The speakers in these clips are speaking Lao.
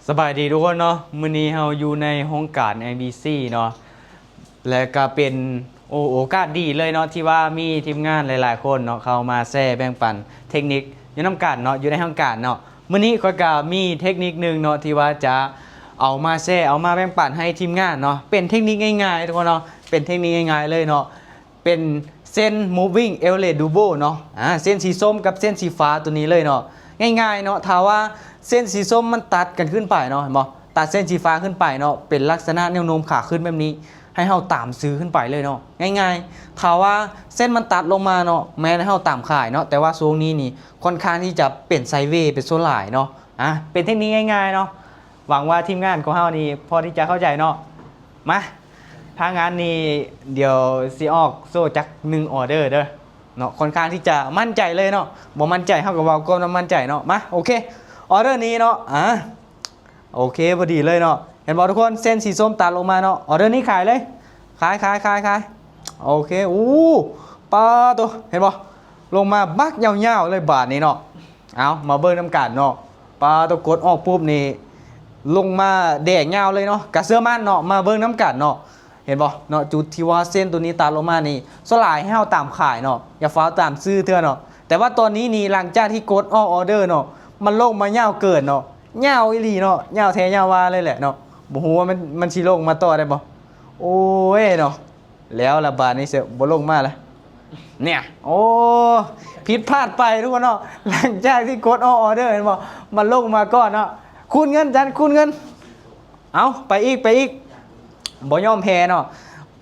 ສະບາຍດີທຸກຄົນເນາະ, ມື້ນີ້ເຮົາຢູ່ໃນໂຮງການ ເອ ບີ ຊີ ເນາະ ແລະກະເປັນ ໂອ ໂອກາດດີເລີຍເນາະ ທີ່ວ່າມີທີມງານຫຼາຍໆຄົນເນາະ ເຂົ້າມາແຊແບ່ງປັນເທັກນິກຢູ່ນຳກັນເນາະ ຢູ່ໃນໂຮງການເນາະ. ມື້ນີ້ຂ້ອຍກະມີເທັກນິກໜຶ່ງເນາະ ທີ່ວ່າຈະເອົາມາແຊ ເອົາມາແບ່ງປັນໃຫ້ທີມງານເນາະ. ເປັນເທັກນິກງ່າຍໆທຸກຄົນເນາະ, ເປັນເທັກນິກງ່າຍໆເລີຍເນາະ. ເປັນເສັ້ນ Moving Average Duo ເນາະ ອາ ເສັ້ນສີສົ້ມກັບເສັ້ນສີຟ້າໂຕນີ້ເລີຍເນາະ. ງ່າຍໆເນາະ, ຖ້າວ່າເສັ້ນສີສົ້ມມັນຕັດກັນຂຶ້ນໄປເນາະ ເຫັນບໍ່? ຕັດເສັ້ນສີຟ້າຂຶ້ນໄປເນາະ ເປັນລັກສະນະແນວໂນ້ມຂາຂຶ້ນແບບນີ້ ໃຫ້ເຮົາຕາມຊື້ຂຶ້ນໄປເລີຍເນາະ. ງ່າຍໆ ຖ້າວ່າເສັ້ນມັນຕັດລົງມາເນາະ ແມ່ນໃຫ້ເຮົາຕາມຂາຍເນາະ, ແຕ່ວ່າຊ່ວງນີ້ນີ້ຄ່ອນຂ້າງທີ່ຈະເປັນໄຊເວ ເປັນສ່ວນຫຼາຍເນາະ. ອາ ເປັນເທັກນິກງ່າຍໆເນາະ, ຫວັງວ່າທີມງານຂອງເຮົານີ້ພໍທີ່ຈະເຂົ້າໃຈເນາະ. ມາ ຖ້າງານນີ້ ດຽວຊິອອກໂຊຈັກໜຶ່ງອໍເດີເດີເນາະ. ຄ່ອນຂ້າງທີ່ຈະໝັ້ນໃຈເລີຍເນາະ, ບໍ່ໝັ້ນໃຈເຮົາກໍເວົ້າກ່ອນວ່າໝັ້ນໃຈເນາະ. ມາ ໂອເຄ ອໍເດີນີ້ເນາະ ອາ ໂອເຄ ພໍດີເລີຍເນາະ. ເຫັນບໍ່ທຸກຄົນ? ເສັ້ນສີສົ້ມຕັດລົງມາເນາະ, ອໍເດີນີ້ຂາຍເລີຍ ຂາຍ ຂາຍ ຂາຍ ຂາຍ. ໂອເຄ ໂອ້ ປາໂຕ ເຫັນບໍ່? ລົງມາບັກຍາວໆເລີຍບາດນີ້ເນາະ. ເອົາ ມາເບິ່ງນຳກັນເນາະ. ປາໂຕ ກົດອອກປຸບນີ້ ລົງມາແດງຍາວເລີຍເນາະ, ກະເຊື່ອໝັ້ນເນາະ. ມາເບິ່ງນຳກັນເນາະ, ເຫັນບໍ່ເນາະ? ຈຸດທີ່ວ່າເສັ້ນໂຕນີ້ຕັດລົງມານີ້ ສ່ວນຫຼາຍໃຫ້ເຮົາຕາມຂາຍເນາະ, ຢ່າຟ້າວຕາມຊື້ເທື່ອເນາະ. ແຕ່ວ່າຕອນນີ້ນີ້ ຫຼັງຈາກທີ່ກົດອອກອໍເດີເນາະ ມັນລົງມາຍາວເກີນເນາະ, ຍາວອີ່ຫຼີເນາະ, ຍາວແທ້ຍາວວ່າເລີຍແຫຼະເນາະ. ບໍ່ຮູ້ວ່າມັນ ມັນຊິລົງມາຕໍ່ໄດ້ບໍ່? ໂອ້ຍເນາະ ແລ້ວລະບາດນີ້ເສຍ ບໍ່ລົງມາລະ ເນ່ຍ. ໂອ້ ຜິດພາດໄປທຸກຄົນເນາະ, ຫຼັງຈາກທີ່ກົດອອກອໍເດີ ເຫັນບໍ່? ມັນລົງມາກ່ອນເນາະ. ຄູນເງິນ ຈັນ ຄູນເງິນ. ເອົາ ໄປອີກ ໄປອີກ, ບໍ່ຍອມແພ້ເນາະ,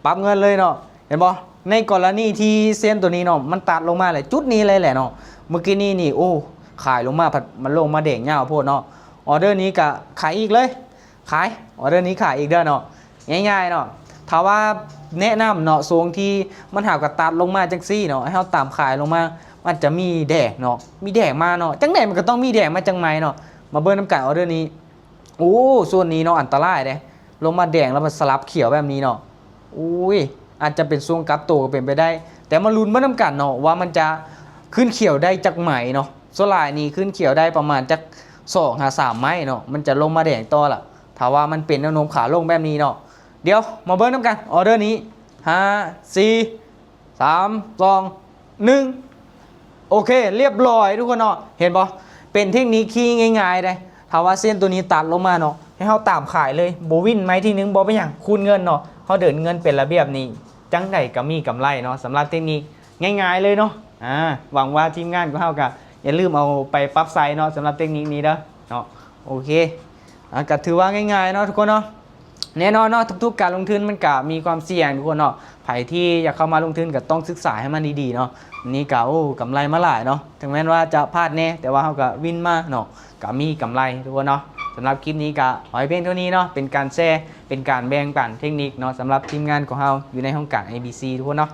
ປັບເງິນເລີຍເນາະ. ເຫັນບໍ່? ໃນກໍລະນີທີ່ເສັ້ນໂຕນີ້ເນາະ ມັນຕັດລົງມາແຫຼະ ຈຸດນີ້ເລີຍແຫຼະເນາະ. ເມື່ອກີ້ນີ້ນີ້ ໂອ້ ຂາຍລົງມາ ພັດມັນລົງມາແດງຍາວໂພດເນາະ. ອໍເດີນີ້ກະຂາຍອີກເລີຍ ຂາຍ ອໍເດີນີ້ຂາຍອີກເດີເນາະ. ງ່າຍໆເນາະ, ຖ້າວ່າແນະນຳເນາະ ຊ່ວງທີ່ມັນຫາກະຕັດລົງມາຈັ່ງຊີ້ເນາະ ໃຫ້ເຮົາຕາມຂາຍລົງມາ, ມັນຈະມີແດງເນາະ ມີແດງມາເນາະ. ຈັ່ງໃດມັນກໍຕ້ອງມີແດງມາຈັ່ງໃໝ່ເນາະ. ມາເບິ່ງນຳກັນ ອໍເດີນີ້. ໂອ້ ສ່ວນນີ້ເນາະ ອັນຕະລາຍເດ້, ລົງມາແດງແລ້ວມັນສະຫຼັບຂຽວແບບນີ້ເນາະ. ໂອ້ຍ ອາດຈະເປັນຊ່ວງກັບໂຕກໍເປັນໄປໄດ້, ແຕ່ມາລຸ້ນເບິ່ງນຳກັນເນາະ ວ່າມັນຈະຂຶ້ນຂຽວໄດ້ຈັກໄໝເນາະ. ສ່ວນຫຼາຍນີ້ຂຶ້ນຂຽວໄດ້ປະມານຈັກສອງຫາສາມໄມ້ເນາະ ມັນຈະລົງມາແດງຕໍ່ລະ ຖ້າວ່າມັນເປັນແນວໂນ້ມຂາລົງແບບນີ້ເນາະ. ດຽວມາເບິ່ງນຳກັນ ອໍເດີນີ້ ຫ້າ ສີ່ ສາມ ສອງ ໜຶ່ງ. ໂອເຄ ລຽບລ້ອຍທຸກຄົນເນາະ. ເຫັນບໍ່? ເປັນເທັກນິກທີ່ງ່າຍໆເດ້. ຖ້າວ່າເສັ້ນໂຕນີ້ຕັດລົງມາເນາະ ໃຫ້ເຮົາຕາມຂາຍເລີຍ ບໍ່ວິນໄມ້ທີໜຶ່ງ ບໍ່ເປັນຫຍັງ ຄູນເງິນເນາະ. ເຮົາເດີນເງິນເປັນລະບຽບນີ້ ຈັ່ງໃດກໍມີກຳໄລເນາະ. ສຳລັບເທັກນິກງ່າຍໆເລີຍເນາະ. ອາ ຫວັງວ່າທີມງານຂອງເຮົາກໍຢ່າລືມເອົາໄປປັບໃຊ້ເນາະ ສຳລັບເທັກນິກນີ້ເດີເນາະ. ໂອເຄ ອາ ກໍຖືວ່າງ່າຍໆເນາະທຸກຄົນເນາະ. ແນ່ນອນເນາະ ທຸກໆການລົງທຶນມັນກະມີຄວາມສ່ຽງທຸກຄົນເນາະ. ໃຜທີ່ຢາກເຂົ້າມາລົງທຶນກະຕ້ອງສຶກສາໃຫ້ມັນດີໆເນາະ. ນີ້ກະ ໂອ້ ກຳໄລມາຫຼາຍເນາະ, ເຖິງແມ່ນວ່າຈະພາດແດ່ ແຕ່ວ່າເຮົາກະວິນມາເນາະ ກະມີກຳໄລທຸກຄົນເນາະ. ສຳລັບຄລິບນີ້ກະຂໍໃຫ້ພຽງເທົ່ານີ້ເນາະ, ເປັນການແຊ ເປັນການແບ່ງປັນເທັກນິກເນາະ ສຳລັບທີມງານຂອງເຮົາຢູ່ໃນໂຄງການ ເອ ບີ ຊີ ທຸກຄົນເນາະ.